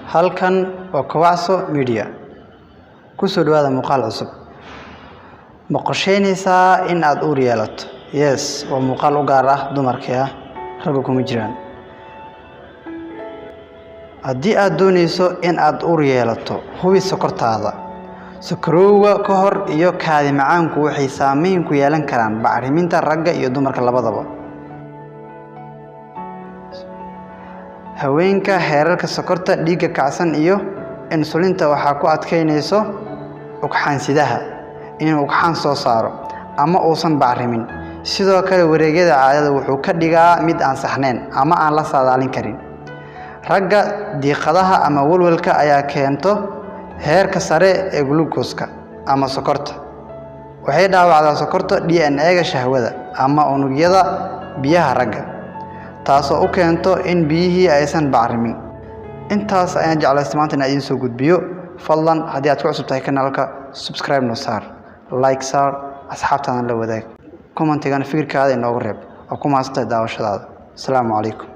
Halkan waa Kobacso Media. Ku soo dhawaada muuqaal cusub. Ma qorsheynaysaa in aad uur yeelato? Yes, waa muuqaal u gaar ah dumarka ah, ragga kuma jiraan. Haddii aad doonayso in aad uur yeelato, hubi sokortaada. Sokorowga ka hor iyo kaadi macaanku waxay saameyn ku yeelan karaan bacriminta ragga iyo dumarka labadaba. Haweenka, heerarka sokorta dhiigga kacsan iyo insulinta waxaa ku adkeynayso ugxansidaha inuu ugxan soo saaro ama uusan bacrimin. Sidoo kale, wareegyada caadada wuxuu ka dhigaa mid aan saxnayn ama aan la saadaalin karin. Ragga, diiqadaha ama walwalka ayaa keento heerka sare ee glucose-ka ama sokorta. Waxay dhaawacdaa sokorta DNA-ga shahwada ama unugyada biyaha ragga, taasoo u keento in biyihii aysan bacrimin. Intaas ayaan jeclaystay maanta inaan idiin soo gudbiyo. Fadlan, haddii aad ku cusub tahay kanaalka, subscribe noo saar, like saar, asxaabtaadana la wadaag, commentigana fikirkaada inoogu reeb. Waa ku mahadsantahay daawashadaada. Asalaamu calaykum.